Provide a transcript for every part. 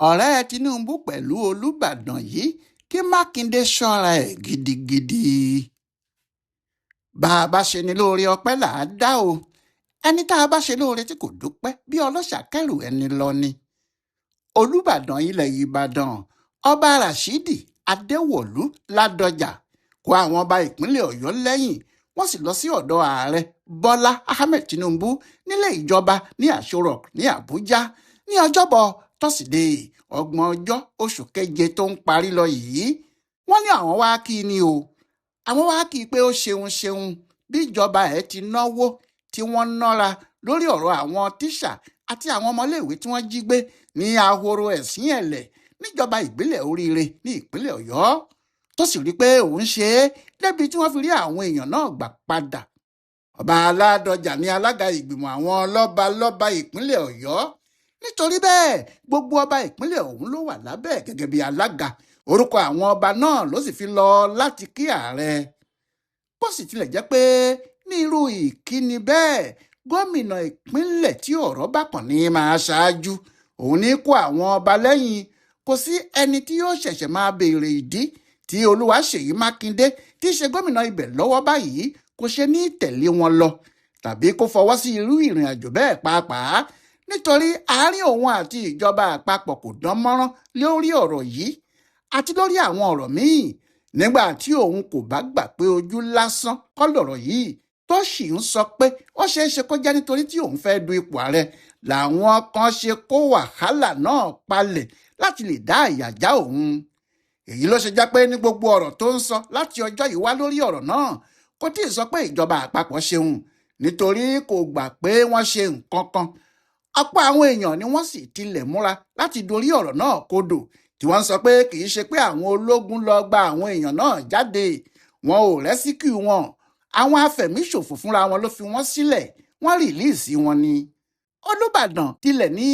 Ọ̀rẹ́ Tinubu pẹ̀lú Olùbàdàn yìí, kí Mákindé ṣọ́ra ẹ̀ gidigidi. Bá a bá ṣe ni lóore, ọpẹ́ là á dá o. Ẹni tá a bá ṣe lóore tí kò dúpẹ́, bí ọlọ́ṣà kẹrù ẹni lọ ni. Olùbàdàn ilẹ̀ Ìbàdàn, Ọba Rashidi Adéwọ̀lú Ládọjà, kó àwọn ọba ìpínlẹ̀ Ọ̀yọ́ lẹ́yìn, wọ́n sì lọ sí ọ̀dọ̀ Ààrẹ Bọ́lá Ahmed Tinubu nílé ìjọba ní Aso Rock ní Àbújá ní Ọjọ́bọ̀ Tọ́sídẹ̀ẹ́, 30 ọjọ́ oṣù keje tó ń parí lọ yìí. Wọ́n ní àwọn wá kí ni o. Àwọn wá kí i pé ó ṣeun ṣeun bí ìjọba ẹ̀ ti náwó tí wọ́n nára lórí ọ̀rọ̀ àwọn tíṣà àti àwọn ọmọléèwé tí wọ́n jí gbé ní Ahoro Ẹ̀sìn Ẹ̀lẹ̀ níjọba ìbílẹ̀ Oríire ní ìpínlẹ̀ Ọ̀yọ́, tó sì rí i pé òun ṣe é débi tí wọ́n fi rí àwọn èèyàn náà gbà padà. Ọba Aládọjà ní alága ìgbìmọ̀ àwọn lọ́balọ́ba ìpínlẹ̀ Ọ̀yọ́. Nítorí bẹ́ẹ̀, gbogbo ọba ìpínlẹ̀ ọ̀hún ló wà lábẹ́ gẹ́gẹ́ bí alága. Orúkọ àwọn ọba náà ló sì fi lọ láti kí ààrẹ. Bó sì tilẹ̀ jẹ́ pé ní irú ìkíni bẹ́ẹ̀, gómìnà ìpínlẹ̀ tí ọ̀rọ̀ bá kàn ní máa ṣáájú, òun ní kó àwọn ọba lẹ́yìn. Kò sí ẹni tí yóò ṣẹ̀ṣẹ̀ máa béèrè ìdí tí Olúwaṣèyí Mákindé, tí í ṣe gómìnà ibẹ̀ lọ́wọ́ báyìí, kò ṣe ní tẹ̀lé wọn lọ tàbí kó fọwọ́ sí irú ìrìn àjò bẹ́ẹ̀ pàápàá, nítorí àárín òun àti ìjọba àpapọ̀ kò dán mọ́rán lórí ọ̀rọ̀ yìí àti lórí àwọn ọ̀rọ̀ míì. Nígbà tí òun kò bá gbà pé ojú lásán kọ́ lọ̀rọ̀ yìí, tó sì ń sọ pé ó ṣeé ṣe kó jẹ́ nítorí tí òun fẹ́ du ipò ààrẹ làwọn kan ṣe kó wàhálà náà palẹ̀ láti lè dá àyà já òun. Èyí ló ṣe jẹ́ pé ní gbogbo ọ̀rọ̀ tó ń sọ láti ọjọ́ yìí wá lórí ọ̀rọ̀ náà, kò tí ì sọ pé ìjọba àpapọ̀ ṣeun, nítorí kò gbà pé wọ́n ṣe nǹkan kan. Ọ̀pọ̀ àwọn èèyàn ni wọ́n sì tilẹ̀ múra láti dorí ọ̀rọ̀ náà kodò, tí wọ́n ń sọ pé kì í ṣe pé àwọn ológun lọ gba àwọn èèyàn náà jáde, wọn ò rescue wọn, àwọn afẹ̀míṣòfò fúnra wọn ló fi wọ́n sílẹ̀, wọ́n release wọn ni. Olùbàdàn tilẹ̀ ní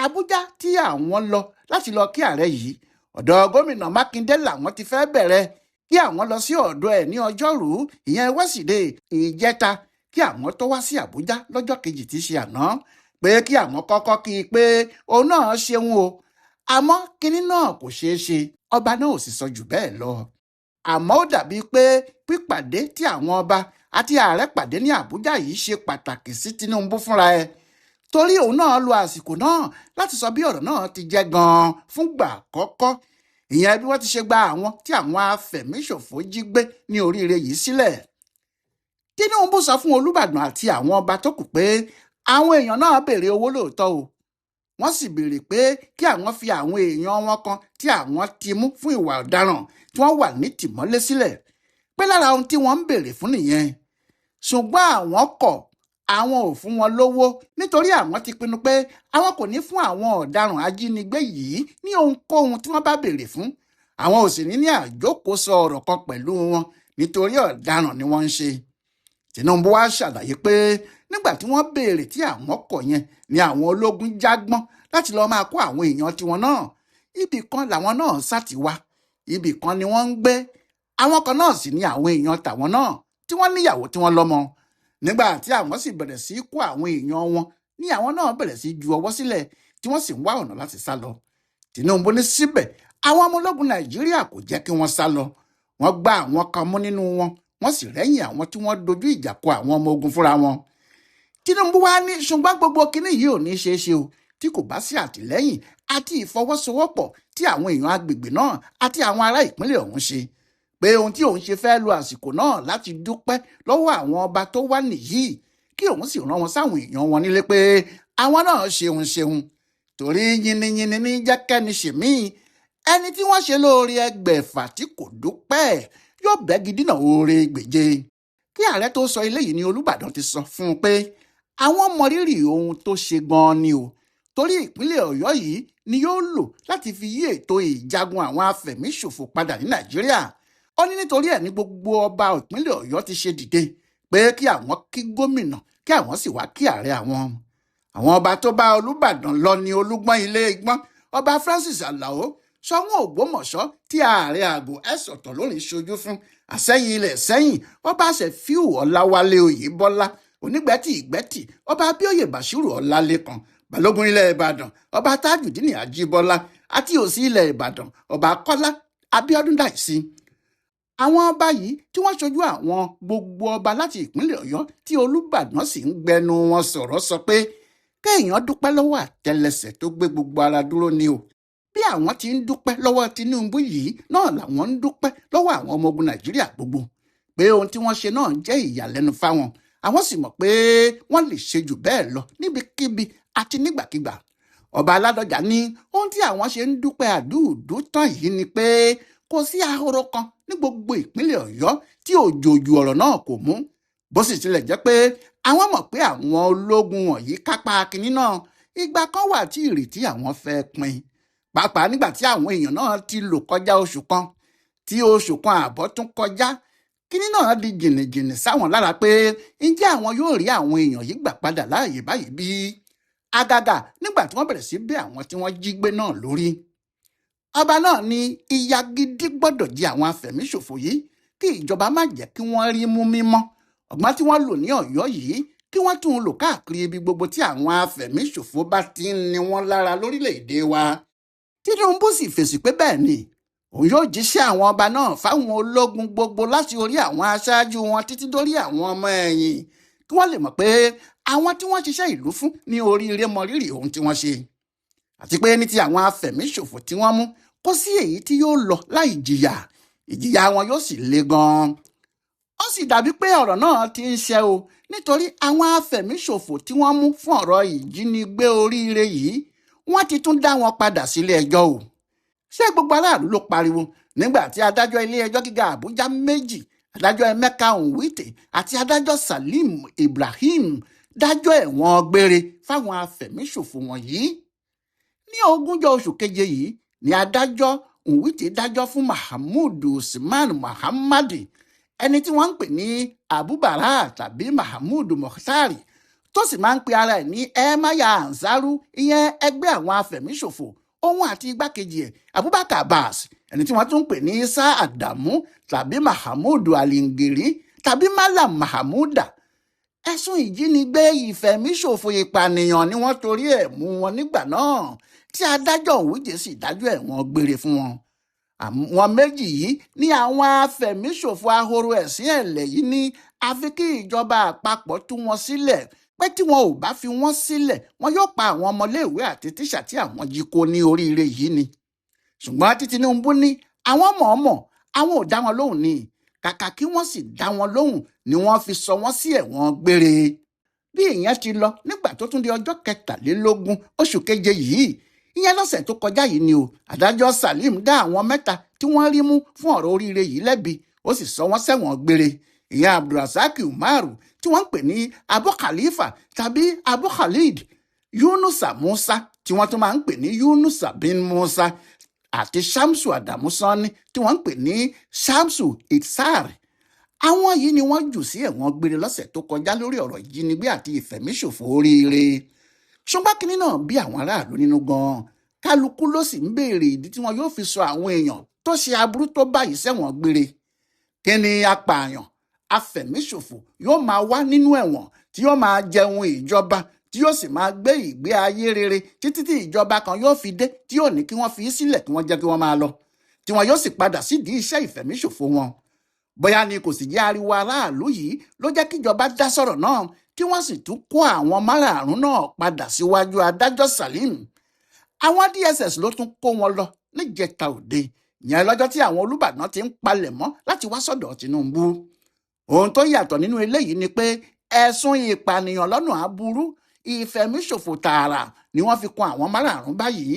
Àbújá tí àwọn lọ láti lọ kí ààrẹ yìí, ọ̀dọ̀ gómìnà Mákindé làwọn ti fẹ́ bẹ̀rẹ̀, kí àwọn lọ sí ọ̀dọ̀ ẹ̀ ní Ọjọ́rùú, ìyẹn Wẹ́sídẹ̀ẹ́ ìjẹta, kí àwọn tó wá sí Àbújá lọ́jọ́ kejì tí í ṣe àná, pé kí àwọn kọ́kọ́ kí i pé òun náà ṣeun o. Àmọ́ kinní náà kò ṣeé ṣe, ọba náà ò sì sọ jù bẹ́ẹ̀ lọ. Àmọ́ ó dàbíi pé pípàdé tí àwọn ọba àti ààrẹ pàdé ní Àbújá yìí ṣe pàtàkì sí Tinubu fúnra ẹ̀, torí òun náà lo àsìkò náà láti sọ bí ọ̀rọ̀ náà ti jẹ́ gan-an fúngbà àkọ́kọ́, ìyẹn bí wọ́n ti ṣe gba àwọn tí àwọn afẹ̀míṣòfò jí gbé ní Oríire yìí sílẹ̀. Tinubu sọ fún Olùbàdàn àti àwọn ọba tó kù pé àwọn èèyàn náà béèrè owó lóòótọ́ o. Wọ́n sì béèrè pé kí àwọn fi àwọn èèyàn wọn kan tí àwọn ti mú fún ìwà ọ̀daràn tí wọ́n wà ní tìmọ́lé sílẹ̀, pé lára ohun tí wọ́n ń béèrè fún nìyẹn. Ṣùgbọ́n àwọn kọ̀, àwọn ò fún wọn lówó, nítorí àwọn ti pinnu pé àwọn kò ní fún àwọn ọ̀daràn ajínigbé yìí ní ohunkóhun tí wọ́n bá béèrè fún. Àwọn ò sì ní ní àjókòó-sọ ọ̀rọ̀ kan pẹ̀lú wọn, nítorí ọ̀daràn ni wọ́n ń ṣe. Tinubu wá ṣàlàyé pé nígbà tí wọ́n béèrè tí àwọn kọ̀ yẹn ni àwọn ológun jágbọ́n láti lọ́ọ́ máa kó àwọn èèyàn tiwọn náà. Ibì kan làwọn náà sá ti wá, ibì kan ni wọ́n ń gbé, àwọn kan náà sì ní àwọn èèyàn tàwọn náà tí wọ́n níyàwó, tí wọ́n lọ́mọ. Nígbà tí àwọn sì bẹ̀rẹ̀ sí kó àwọn èèyàn wọn ní àwọn náà bẹ̀rẹ̀ sí ju ọwọ́ sílẹ̀, tí wọ́n sì ń wá ọ̀nà láti sá lọ. Tinubu ní síbẹ̀, àwọn ọmọ ológun Nàìjíríà kò jẹ́ kí wọ́n sá lọ. Wọ́n gbá àwọn kan mú nínú wọn, wọ́n sì rẹ́yìn àwọn tí wọ́n dojú ìjà kọ àwọn ọmọ ogun fúnra wọn. Tinubu wá ní ṣùgbọ́n gbogbo kinní yìí ò ní ṣeé ṣe o tí kò bá sí àtìlẹ́yìn àti ìfọwọ́sowọ́pọ̀ tí àwọn èèyàn agbègbè náà àti àwọn ará ìpínlẹ̀ ọ̀hún ṣe, pé ohun tí òun ṣe fẹ́ lo àsìkò náà láti dúpẹ́ lọ́wọ́ àwọn ọba tó wà nìyí, kí òun sì rán wọn sáwọn èèyàn wọn nílé pé àwọn náà ṣeun ṣeun, torí yiniyini ní jẹ́kẹ́ni ṣèmí. Ẹni tí wọ́n ṣe lóore 600 tí kò dúpẹ́ yóò bẹ́gi dínà oore 1,200. Kí ààrẹ tó sọ eléyìí ni Olùbàdàn ti sọ fún un pé àwọn mọrírì ohun tó ṣe gan-an ni o, torí ìpínlẹ̀ Ọ̀yọ́ yìí ni yóò lò láti fi yí ètò ìjagun àwọn afẹ̀míṣòfò padà ní Nàìjíríà. Ó ní nítorí ẹ̀ ní gbogbo ọba ìpínlẹ̀ Ọ̀yọ́ ti ṣe dìde pé kí àwọn kí gómìnà, kí àwọn sì wá kí ààrẹ àwọn. Àwọn ọba tó bá Olùbàdàn lọ ní Olúgbọ́n Ilé Igbọ́n, Ọba Francis Alao, Ṣọ̀ún Ògbómọ̀ṣọ́ tí ààrẹ àgọ́ ẹ̀sọ̀tọ̀ lórí ṣojú fún, Àsẹ́yìn ilẹ̀ Sẹ́yìn, Ọba Ṣẹ̀fíù Ọláwálé Oyèbọ́lá, Onígbẹ́tì Ìgbẹ́tì, Ọba Abíóyè Bàṣírù Ọlálékan, Balógun ilẹ̀ Ìbàdàn, Ọba Tajudeen Ajíbọ́lá, àti Òsì ilẹ̀ Ìbàdàn, Ọba Kọ́lá Abíọ́dún Dàísí. Àwọn ọba yìí tí wọ́n ṣojú àwọn gbogbo ọba láti ìpínlẹ̀ Ọ̀yọ́ tí Olúbàdàn sì ń gbẹnu wọn sọ̀rọ̀ sọ pé kéèyàn dúpẹ́ lọ́wọ́ àtẹlẹsẹ̀ tó gbé gbogbo ara dúró ni o. Bí àwọn ti ń dúpẹ́ lọ́wọ́ Tinubu yìí náà làwọn ń dúpẹ́ lọ́wọ́ àwọn ọmọ ogun Nàìjíríà gbogbo, pé ohun tí wọ́n ṣe náà jẹ́ ìyàlẹ́nu fáwọn, àwọn sì mọ̀ pé wọ́n lè ṣe jù bẹ́ẹ̀ lọ níbikíbi àti nígbàkigbà. Ọba Aládọjà ní ohun tí àwọn ṣe ń dúpẹ́ àdúùdú tán yìí ni pé kò sí ahoro kan ní gbogbo ìpínlẹ̀ Ọ̀yọ́ tí òjòjò ọ̀rọ̀ náà kò mú, bó sì tilẹ̀ jẹ́ pé àwọn mọ̀ pé àwọn ológun wọ̀nyí kápá kinní náà. Ìgbà kan wà tí ìrètí àwọn fẹ́ pin, pàápàá nígbà tí àwọn èèyàn náà ti lò kọjá oṣù kan, tí oṣù kan ààbọ̀ tún kọjá, kinní náà di jìnnìjìnnì sáwọn lára pé ǹjẹ́ àwọn yóò rí àwọn èèyàn yìí gbà padà láàyè báyìí bí? Àgàgà nígbà tí wọ́n bẹ̀rẹ̀ sí bẹ́ àwọn tí wọ́n jí gbé náà lórí. Ọba náà ní ìyà gidi gbọ́dọ̀ jẹ àwọn afẹ̀míṣòfò yìí, kí ìjọba má jẹ́ kí wọ́n rí mú mímọ́. Ọgbọ́n tí wọ́n lò ní Ọ̀yọ́ yìí kí wọ́n tún lò káàkiri ibi gbogbo tí àwọn afẹ̀míṣòfò bá ti ń ní wọn lára lórílẹ̀‐èdè wa. Tinubu sì fèsì pé bẹ́ẹ̀ ni òun yóò jíṣẹ́ àwọn ọba náà fáwọn ológun gbogbo láti orí àwọn aṣáájú wọn títí dórí àwọn ọmọ ẹ̀yìn, kí wọ́n lè mọ̀ pé àwọn tí wọ́n ṣiṣẹ́ ìlú fún ní oríire mọrírì ohun tí wọ́n ṣe, àti pé ní ti àwọn afẹ̀míṣòfò tí wọ́n mú, kò sí èyí tí yóò lọ láì jìyà, ìjìyà wọn yóò sì le gan-an. Ó sì dàbí pé ọ̀rọ̀ náà ti ń ṣẹ o, nítorí àwọn afẹ̀míṣòfò tí wọ́n mú fún ọ̀rọ̀ ìjínigbé oríire yìí, wọ́n ti tún dá wọn padà sílé ẹjọ́ o. Ṣé gbogbo aráàlú ló pariwo nígbà tí adájọ́ ilé ẹjọ́ gíga Àbújá méjì, adájọ́ Emeka Nwite àti adájọ́ Salim Ibrahim, dájọ́ ẹ̀wọ̀n gbére fáwọn afẹ̀míṣòfò wọ̀nyí? Ní ogúnjọ́ oṣù keje yìí ni adájọ́ Nwite dájọ́ fún Mahmood Usman Muhammadi, ẹni tí wọ́n ń pè ní Abubara tàbí Mahmood Mokhtari, tó sì máa ń pe ara ẹ̀ ní Emaya Ansaru, ìyẹn ẹgbẹ́ àwọn afẹ̀míṣòfò, òun àti igbákejì ẹ̀ Abubakar Abbas, ẹni tí wọ́n tún ń pè ní Isa Adamu tàbí Mahmood Alingiri tàbí Malam Mahamuda. Ẹ̀sùn ìjínigbé, ìfẹ̀míṣòfò, ìpànìyàn ni wọ́n torí ẹ̀ mú wọn nígbà náà, tí adájọ́ Nwite sì dájọ́ ẹ̀wọ̀n gbére fún wọn. Àwọn méjì yìí ní àwọn afẹ̀míṣòfò ahoro ẹ̀sìn ẹ̀lẹ̀ yìí ní àfi kí ìjọba àpapọ̀ tú wọn sílẹ̀, pé tí wọn ò bá fi wọ́n sílẹ̀, wọn yóò pa àwọn ọmọléèwé àti tíṣà tí àwọn jí kó ní oríire yìí ni. Ṣùgbọ́n tí Tinubu ní àwọn mọ̀ọ́mọ̀ àwọn ò dá wọn lóhùn ni, kàkà kí wọ́n sì dá wọn lóhùn ni wọ́n fi sọ wọ́n sí ẹ̀wọ̀n gbére. Bí ìyẹn ti lọ, nígbà tó tún di ọjọ́ 23 oṣù keje yìí, ìyẹn lọ́sẹ̀ tó kọjá yìí ni o, adájọ́ Salim dá àwọn mẹ́ta tí wọ́n rí mú fún ọ̀rọ̀ oríire yìí lẹ́bi, ó sì sọ wọ́n sẹ́wọ̀n gbére. Ìyẹn Abdulrasaq Umaru tí wọ́n ń pè ní Abu Khalifa tàbí Abu Khalid, Yunusa Musa tí wọ́n tún máa ń pè ní Yunusa bin Musa, àti Shamsu Adamu Sanni tí wọ́n ń pè ní Shamsu Itsar. Àwọn yìí ni wọ́n jù sí ẹ̀wọ̀n gbére lọ́sẹ̀ tó kọjá lórí ọ̀rọ̀ ìjínigbé àti ìfẹ̀míṣòfò oríire. Ṣùgbọ́n kínní náà bí àwọn aráàlú nínú gan-an, kálukú ló sì ń béèrè ìdí tí wọn yóò fi sọ àwọn èèyàn tó ṣe aburú tó báyìí sẹ́wọ̀n gbére. Kí ni apààyàn, afẹ̀míṣòfò yóò máa wá nínú ẹ̀wọ̀n tí yóò máa jẹun ìjọba, tí yóò sì máa gbé ìgbé ayé rere títí tí ìjọba kan yóò fi dé tí yóò ní kí wọ́n fi í sílẹ̀, kí wọ́n jẹ́ kí wọ́n máa lọ, tí wọn yóò sì padà sídìí iṣẹ́ ìfẹ̀míṣòfò wọn? Bóyá ni kò sì jẹ́ ariwo aráàlú yìí ló jẹ́ kíjọba dá sọ̀rọ̀ náà, tí wọ́n sì tún kó àwọn márààrún náà padà síwájú adájọ́ Salim. Àwọn DSS ló tún kó wọn lọ níjẹta òde, ìyẹn lọ́jọ́ tí àwọn Olúbàdàn ti ń palẹ̀ mọ́ láti wá sọ́dọ̀ Tinubu. Ohun tó yàtọ̀ nínú eléyìí ni pé ẹ̀sùn ìpànìyàn lọ́nà aburú, ìfẹ̀míṣòfò tààrà ni wọ́n fi kan àwọn márààrún báyìí.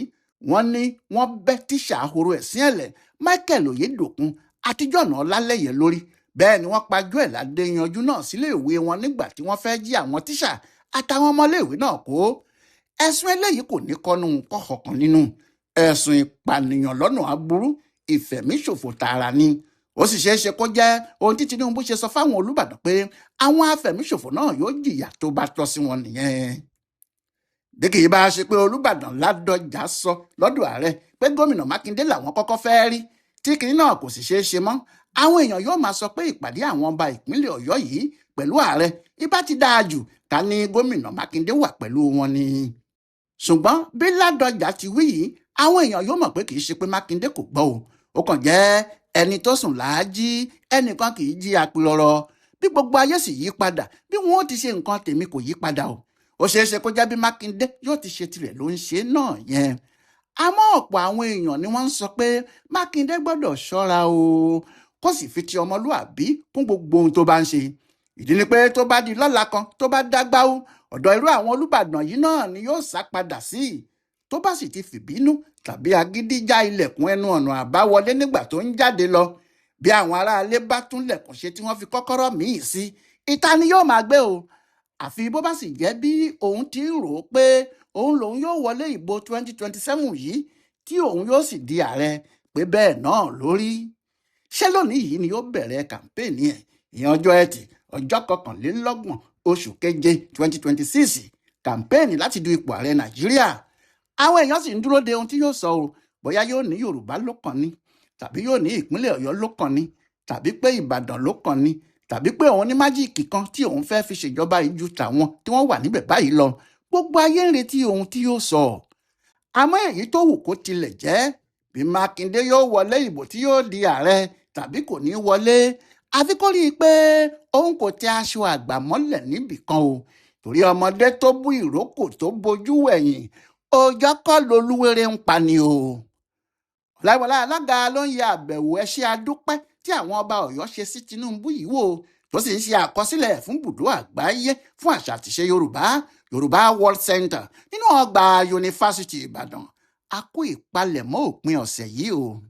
Wọ́n ní wọ́n bẹ́ tíṣà ahoro ẹ̀sìn ẹ̀lẹ̀ Michael Oyedokun àti John Ọlálẹ́yẹ lórí. Bẹ́ẹ̀ ni wọ́n pa Joel Adéyanjú náà sílé ìwé wọn nígbà tí wọ́n fẹ́ jí àwọn tíṣà àtàwọn ọmọléèwé náà kó. Ẹ̀sùn eléyìí kò ní kọ́nu kọ́kọ́ kan nínú ẹ̀sùn ìpànìyàn lọ́nà aburú, ìfẹ̀míṣòfò tààrà ni. Ó sì ṣeé ṣe kó jẹ́ ohun tí Tinubu ṣe sọ fáwọn Olúbàdàn pé àwọn afẹ̀míṣòfò náà yóò jìyà tó bá tọ́ sí wọn nìyẹn. Bí kì í bá ṣe pé Olúbàdàn Ládọjà sọ lọ́dọ̀ ààrẹ pé gómìnà Mákindé làwọn kọ́kọ́ fẹ́ rí, tí kinní náà kò sì ṣeé ṣe mọ́, àwọn èèyàn yóò máa sọ pé ìpàdé àwọn ọba ìpínlẹ̀ Ọ̀yọ́ yìí pẹ̀lú ààrẹ ibà ti dáa jù ká ní gómìnà Mákindé wà pẹ̀lú wọn ni. Ṣùgbọ́n bí Ládọjà ti wí yìí, Àwọn èèyàn yóò mọ̀ pé kì í ṣe pé Mákindé kò gbọ́ o, ó kàn jẹ́ ẹni tó sùn láàájí, ẹnìkan kì í jí apilọ̀rọ̀. Bí gbogbo ayé sì yí padà, bí wọn ó ti ṣe nǹkan tèmi kò yí padà o. Ó ṣeé ṣe kó jẹ́ bí Mákindé yóò ti ṣe tirẹ̀ ló ń ṣe náà yẹn. Àmọ́ ọ̀pọ̀ àwọn èèyàn ni wọ́n ń sọ pé Mákindé gbọ́dọ̀ ṣọ́ra o, kó sì fi ti ọmọlúàbí kún gbogbo ohun tó bá ń ṣe. Ìdí ni pé tó bá di lọ́la kan, tó bá dágbáó, ọ̀dọ̀ irú àwọn Olúbàdàn yìí náà ni yóò sá padà sí. Tó bá sì ti fìbínú tàbí agídí já ilẹ̀kùn ẹnu ọ̀nà àbáwọlé nígbà tó ń jáde lọ, bí àwọn aráalé bá tún lẹ̀kùn ṣe tí wọ́n fi kọ́kọ́rọ́ míì sí, ìta ni yóò máa gbé o. Àfi bó bá sì jẹ́ bí òun ti ń rò ó pé òun lòun yóò wọlé ìbò 2027 yìí, tí òun yóò sì di ààrẹ, pé bẹ́ẹ̀ náà lórí. Ṣé lónìí yìí ni yóò bẹ̀rẹ̀ kàmpéènì ẹ̀, ìyẹn ọjọ́ Ẹtì, ọjọ́ 21 oṣù keje 2026, kàmpéènì láti du ipò ààrẹ Nàìjíríà? Àwọn èèyàn sì ń dúró de ohun tí yóò sọ o, bóyá yóò ní Yorùbá ló kàn ní, tàbí yóò ní ìpínlẹ̀ Ọ̀yọ́ ló kàn ní, tàbí pé Ìbàdàn ló kàn ní, tàbí pé òun ní májíìkì kan tí òun fẹ́ fi ṣèjọba yìí ju tàwọn tí wọ́n wà níbẹ̀ báyìí lọ. Gbogbo ayé ń retí ohun tí yóò sọ. Àmọ́ èyí tó wù kó tilẹ̀ jẹ́, bí Mákindé yóò wọlé ìbò tí yóò di ààrẹ tàbí kò ní wọlé, àfi kó rí i pé òun kò tẹ aṣọ àgbà mọ́lẹ̀ níbì kan o, torí ọmọdé tó bú ìrókò tó bojú wẹ̀yìn, ọjọ́ kọ́ lolúwere ń pa ni o. Ọláìwọlá Alága ló ń yẹ àbẹ̀wò ẹṣẹ́ adúpẹ́ tí àwọn ọba Ọ̀yọ́ ṣe sí Tinubu yìí wò, tó sì ń ṣe àkọsílẹ̀ fún bùdó àgbáyé fún àṣà àtìṣe Yorùbá, Yorùbá World Center, nínú ọgbà Yunifásitì Ìbàdàn. A kó ìpalẹ̀mọ́ òpin ọ̀sẹ̀ yìí o.